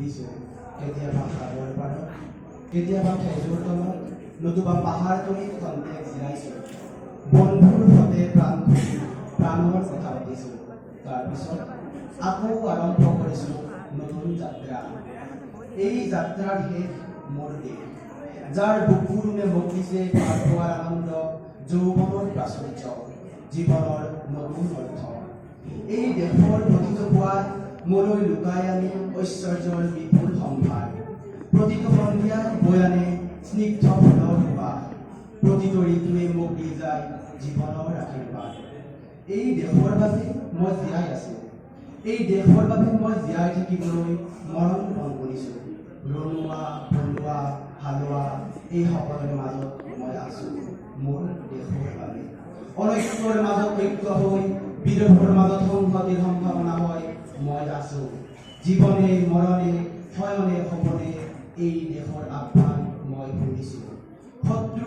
ফুৰিছোঁ। কেতিয়াবা সাগৰ পাৰত, কেতিয়াবা খেজুৰ তলত, নতুবা পাহাৰ তলিত খন্তেক জিৰাইছোঁ। বন্ধুৰ সতে প্ৰাণ খুলি প্ৰাণৰ কথা পাতিছোঁ। তাৰপিছত আকৌ আৰম্ভ কৰিছোঁ নতুন যাত্ৰা। এই যাত্ৰাৰ শেষ মোৰ দেশ, যাৰ বুকুৰ উমে মোক দিছে ভাল পোৱাৰ আনন্দ, যৌৱনৰ প্ৰাচুৰ্য, জীৱনৰ নতুন অৰ্থ। এই দেশৰ প্ৰতিটো পুৱাই মোলৈ লুকাই আনে ঐশ্বৰ্যৰ বিপুল সম্ভাৰ। প্ৰতিটো সন্ধিয়াই বৈ আনে স্নিগ্ধ ফুলৰ সুবাস। প্ৰতিটো ঋতুৱে মোক দি যায় জীৱনৰ আশীৰ্বাদ। এই দেশৰ বাবে মই জীয়াই আছো। এই দেশৰ বাবে মই জীয়াই থাকিবলৈ মৰণ পণ কৰিছো। ৰণুৱা, বনুৱা, হালোৱা, এই সকলোৰে মাজত মই আছো মোৰ দেশৰ বাবে। অনৈক্যৰ মাজত ঐক্য হৈ, বিৰোধৰ মাজত সংহতিৰ সম্ভাৱনা হয় মই আছো। জীৱনে মৰণে, শয়নে সপোনে এই দেশৰ আহ্বান মই শুনিছো। শত্ৰু